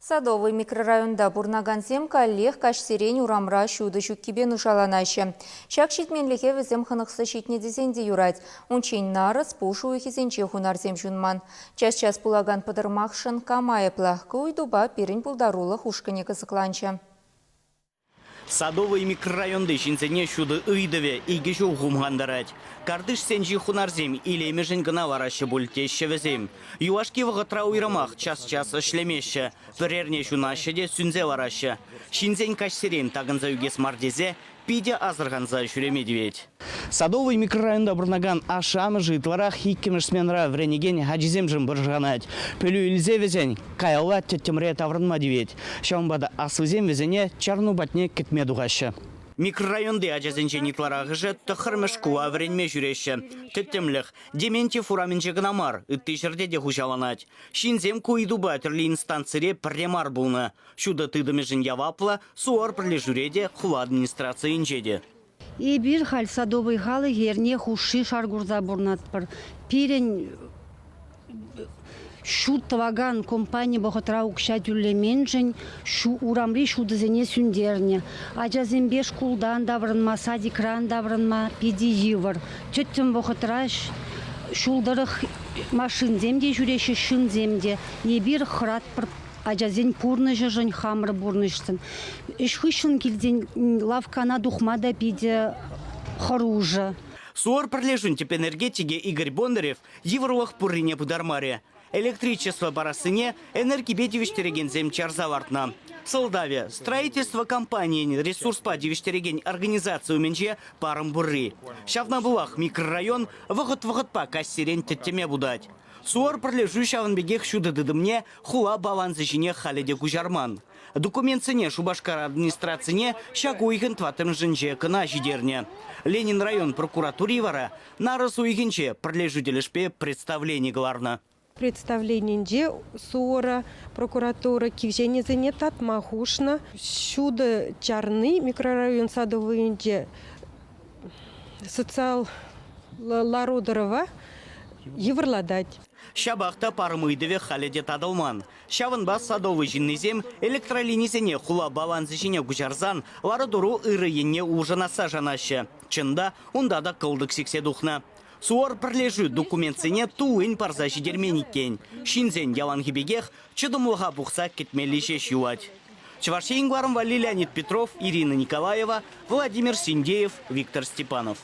Садовый микрорайонта пурӑнакансем каллех каҫсерен урамра ҫутӑ ҫуккипе нушаланаҫҫӗ. Ҫак ҫитменлӗхе вӗсем хӑнӑхса ҫитнӗ тесен те юрать. Унччен нарӑс, пуш уйӑхӗсенче хунарсем ҫунман. Час-час пулакан пӑтӑрмахшӑн кам айӑплӑ? Ку ыйтупа пирӗн пултарулӑх ушкӑнӗ кӑсӑкланчӗ. Садовый микрорайонти ҫынсене ҫутӑ ыйтӑвӗ икӗ ҫул хумхантарать. Картишсенчи хунарсем илемӗшӗн кӑна лараҫҫӗ пуль теҫҫӗ вӗсем. Юлашки вӑхӑтра уйрӑмах час-час ӗҫлемеҫҫӗ, пӗр эрне ҫунаҫҫӗ те сӳнсе лараҫҫӗ. Ҫынсен каҫсерен такӑнса ӳкес мар тесе питӗ асӑрханса ҫӳреме тивет. Садовый микрорайонта пурӑнакан ашшӗ-амӑшӗ ытларах иккӗмӗш сменӑра вӗренекен ачисемшӗн пӑшӑрханать. Пӗлӳ илсе вӗсен каялла тӗттӗмре таврӑнма тивет. Ҫавӑнпа та аслисем вӗсене чарӑну патне кӗтме тухаҫҫӗ. Микрорайонти ачасенчен ытларахӑшӗ тӑххӑрмӗш шкула вӗренме ҫӳреҫҫӗ. Тӗттӗмлӗх Дементьев урамӗнче кӑна мар, ытти ҫӗрте те хуҫаланать. Ҫынсем ку ыйтупа тӗрлӗ инстанцире пӗрре мар пулнӑ. Ҫутӑ тытӑмӗшӗн яваплӑ СУАР пӗрлешӳре те, хула администрацийӗнче те. Эпир халь садовый халӑхӗ эрне хушши шар курса пурӑнатпӑр. Пирӗн ҫурт тӑвакан компани вӑхӑтра укҫа тӳлеменшӗн урамри ҫутӑсене сӳнтернӗ. Ачасемпе шкултан таврӑнма, садикран таврӑнма питӗ йывӑр. Тӗттӗм вӑхӑтра ҫул тӑрӑх машинсем те ҫӳреҫҫӗ, ҫынсем те. Эпир хӑратпӑр ачасен пурнӑҫӗшӗн, хамӑр пурнӑҫшӑн. Ӗҫ хыҫҫӑн килсен лавккана тухма та питӗ хӑрушӑ. СУАР пӗрлешӳн тӗп энергетикӗ Игорь Бондарев йывӑрлӑх пуррине пытармарӗ. Электричество парассине энергипе тивӗҫтерекенсем чарса лартнӑ. Сӑлтавӗ – строительство компанийӗн ресурспа тивӗҫтерекен организаци умӗнче парӑм пурри. Ҫавна пулах микрорайон вӑхӑт-вӑхӑтпа каҫсерен тӗттӗме путать. СУАР пӗрлешӳ ҫавӑн пекех ҫутӑ тытӑмне хула балансӗ ҫине халӗ те куҫарман. Документсене Шупашкар администрацине ҫак уйӑхӑн тӑваттӑмӗшӗнче кӑна ҫитернӗ. Ленин район прокуратури вара нарӑс уйӑхӗнче пӗрлешӳ тӗлӗшпе представлени кӑларнӑ. Представленинче СУОРа прокуратура кивҫенӗсене татма хушнӑ. Ҫутӑ чарни микрорайон Садовыйӗнче социаллӑ лару-тӑрӑва йывӑрлатать. Ҫапах та парӑм ыйтӑвӗ халӗ те татӑлман. Ҫавӑнпа Садовый ҫыннисем электролинисене хула балансӗ ҫине куҫарсан лару-тӑру ырӑ енне улшӑнасса шанаҫҫӗ. Чӑн та, унта та кӑлтӑк сиксе тухнӑ. СУАР пӗрлешӳ документсене туллин парса ҫитермен иккен. Ҫынсен яланхи пекех чӑтӑмлӑха пухса кӗтмелли ҫеҫ юлать. Чӑваш Ен кӑларӑм валли Леонид Петров, Ирина Николаева, Владимир Синдеев, Виктор Степанов.